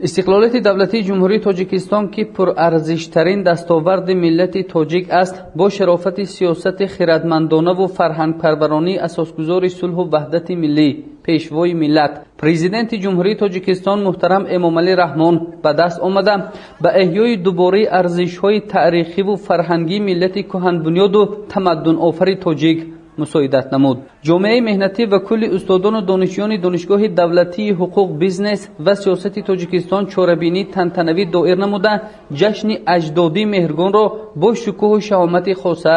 Истиқлолияти давлатии Ҷумҳурии Тоҷикистон, ки пурарзиштарин дастоварди миллати тоҷик аст, бо шарофати сиёсати хирадмандонаву фарҳангпарваронии асосгузори сулҳу ваҳдати миллӣ, Пешвои миллат, Президенти Ҷумҳурии Тоҷикистон муҳтарам Эмомалӣ Раҳмон ба даст омада, ба эҳёи дубораи арзишҳои таърихиву фарҳангии миллати кӯҳанбунёду тамаддунофари тоҷик мусоидат намуд. Ҷомеаи меҳнатӣ ва кулли устодону донишҷӯёни Донишгоҳи давлатии ҳуқуқ, бизнес ва сиёсати Тоҷикистон чорабинии тантанавӣ доир намуда, ҷашни аҷдодии Меҳргонро бо шукӯҳу шаҳомати хоса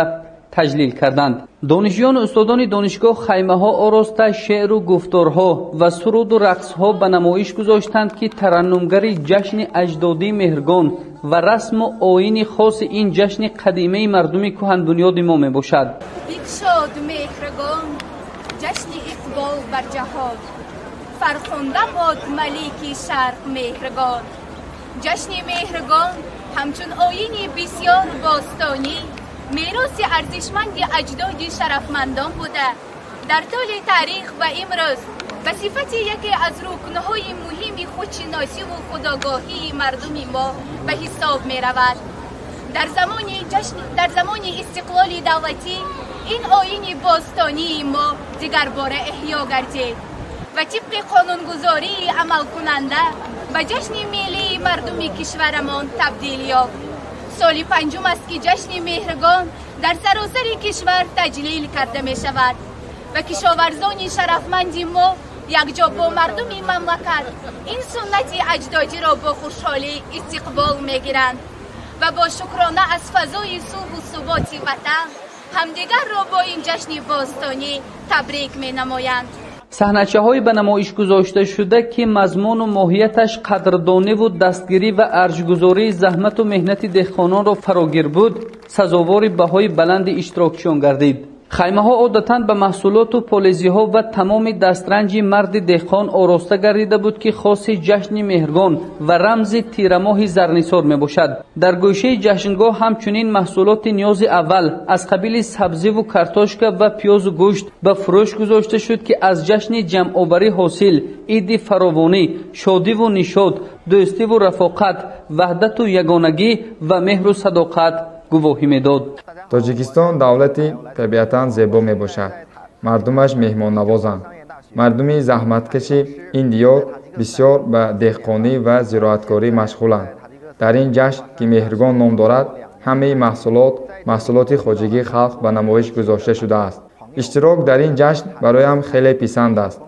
таҷлил карданд. Донишҷӯёну устодони донишгоҳ хаймаҳо ороста, шеъру гуфторҳо ва суруду рақсҳо ба намоиш гузоштанд, ки тараннумгари ҷашни аҷдодии Меҳргон ва расму оини хоси ин ҷашни қадимаи мардуми кӯҳанбунёди мо мебошад. Бикшод Меҳргон ҷашни иқбол бар ҷаҳон, фархунда бод малики шарқ Меҳргон. Ҷашни Меҳргон ҳамчун оини бисёр бостонӣ, мероси арзишманди аҷдоди шарафмандон буда, дар тӯли таърих ва имрӯз ба сифати яке аз рукнҳои муҳими худшиносиву худогоҳии мардуми мо ба ҳисоб меравад. Дар замони истиқлоли давлатӣ ин оини бостонии мо дигарбора эҳё гардид ва тибқи қонунгузории амалкунанда ба ҷашни миллии мардуми кишварамон табдил ёфт. Соли панҷум аст, ки ҷашни Меҳргон дар саросари кишвар таҷлил карда мешавад ва кишоварзони шарафманди мо якҷо бо мардуми мамлакат ин суннати аҷдодиро бо хушҳолӣ истиқбол мегиранд ва бо шукрона аз фазои сулҳу суботи ватан ҳамдигарро бо ин ҷашни бостонӣ табрик менамоянд. Саҳначаҳои ба намоиш гузошташуда, ки мазмуну моҳияташ қадрдониву дастгирӣ ва арҷгузории заҳмату меҳнати деҳқононро фарогир буд, сазовори баҳои баланди иштирокчиён гардид. Хаймаҳо одатан ба маҳсулоту полезиҳо ва тамоми дастранҷи марди деҳқон ороста гардида буд, ки хоси ҷашни Меҳргон ва рамзи тирамоҳи зарнисор мебошад. Дар гӯшаи ҷашнгоҳ ҳамчунин маҳсулоти ниёзи аввал аз қабили сабзиву картошка ва пиёзу гӯшт ба фурӯш гузошта шуд, ки аз ҷашни ҷамъоварии ҳосил, иди фаровонӣ, шодиву нишот, дӯстиву рафоқат, ваҳдату ягонагӣ ва меҳру садоқат гувоҳӣ медод. Тоҷикистон давлати табиатан зебо мебошад, мардумаш меҳмоннавозанд. Мардуми заҳматкаши ин диёр бисёр ба деҳқонӣ ва зироаткорӣ машғуланд. Дар ин ҷашн, ки Меҳргон ном дорад, ҳамаи маҳсулот, маҳсулоти хоҷагии халқ ба намоиш гузошта шудааст. Иштирок дар ин ҷашн бароям хеле писанд аст.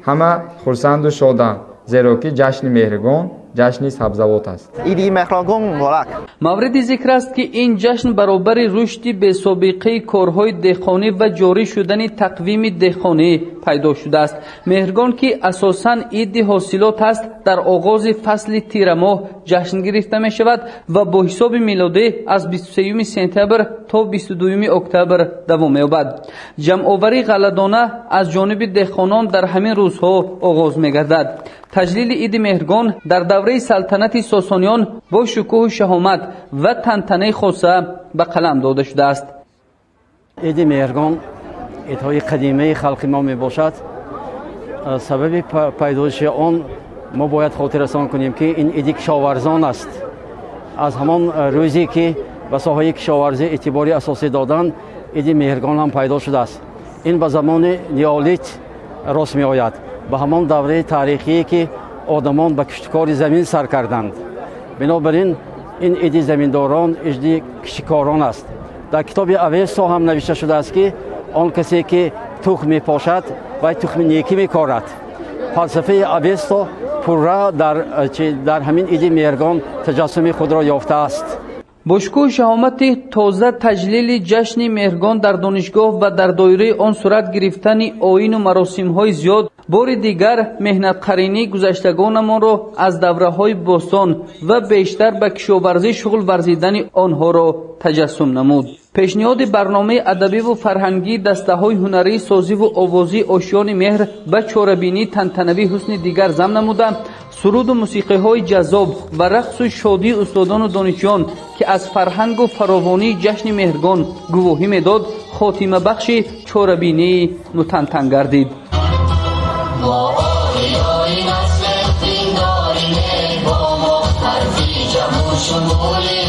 Ҳама хурсанду шоданд, зеро ки ҷашни Меҳргон ҷашни сабзавот аст. Иди Меҳргон муборак! Мавриди зикр аст, ки ин ҷашн баробари рушди бесобиқаи корҳои деҳқонӣ ва ҷорӣ шудани тақвими деҳқонӣ пайдо шудааст. Меҳргон, ки асосан иди ҳосилот аст, дар оғози фасли тирамоҳ ҷашн гирифта мешавад ва бо ҳисоби милодӣ аз 23 сентябр то 22 октябр давом меёбад. Ҷамъоварии ғалладона аз ҷониби деҳқонон дар ҳамин рӯзҳо оғоз мегардад. Таҷлили иди Меҳргон дар давраи салтанати Сосониён бо шукӯҳу шаҳомат ва тантанаи хоса ба қалам дода шудааст. Иди Меҳргон идҳои қадимаи халқи мо мебошад. Сабаби пайдоиши он мо бояд хотиррасон кунем, ки ин иди кишоварзон аст. Аз ҳамон рӯзе, ки ба соҳаи кишоварзӣ эътибори асосӣ доданд, иди Меҳргон ҳам пайдо шудааст. Ин ба замони неолит рост меояд, ба ҳамон давраи таърихие, ки одамон ба киштукори замин сар карданд. Бинобар ин, ин иди заминдорон, иди кишткорон аст. Дар китоби Авесто ҳам навишта шудааст, ки он касе, ки тухм мепошад, вай тухми некӣ мекорад. Фалсафаи Авесто пурра дар ҳамин иди Меҳргон таҷассуми худро ёфтааст. Бо шукӯҳу шаҳомати тоза таҷлили ҷашни Меҳргон дар донишгоҳ ва дар доираи он сурат гирифтани оину маросимҳои зиёд бори дигар меҳнатқаринии гузаштагонамонро аз давраҳои бостон ва бештар ба кишоварзӣ шуғл варзидани онҳоро таҷассум намуд. Пешниҳоди барномаи адабиву фарҳангии дастаҳои ҳунарии созиву овозии «Ошёни меҳр» ба чорабинии тантанавӣ ҳусни дигар зам намуда, суруду мусиқиҳои ҷаззоб ва рақсу шодии устодону донишҷӯён, ки аз фарҳангу фаровонии ҷашни Меҳргон гувоҳӣ медод, хотимабахши чорабинии тантанавӣ гардид. Чорабинии мутантан гардид. Мо ориёи насли пиндори, бо мо ҳарфи ҷамъу шумули.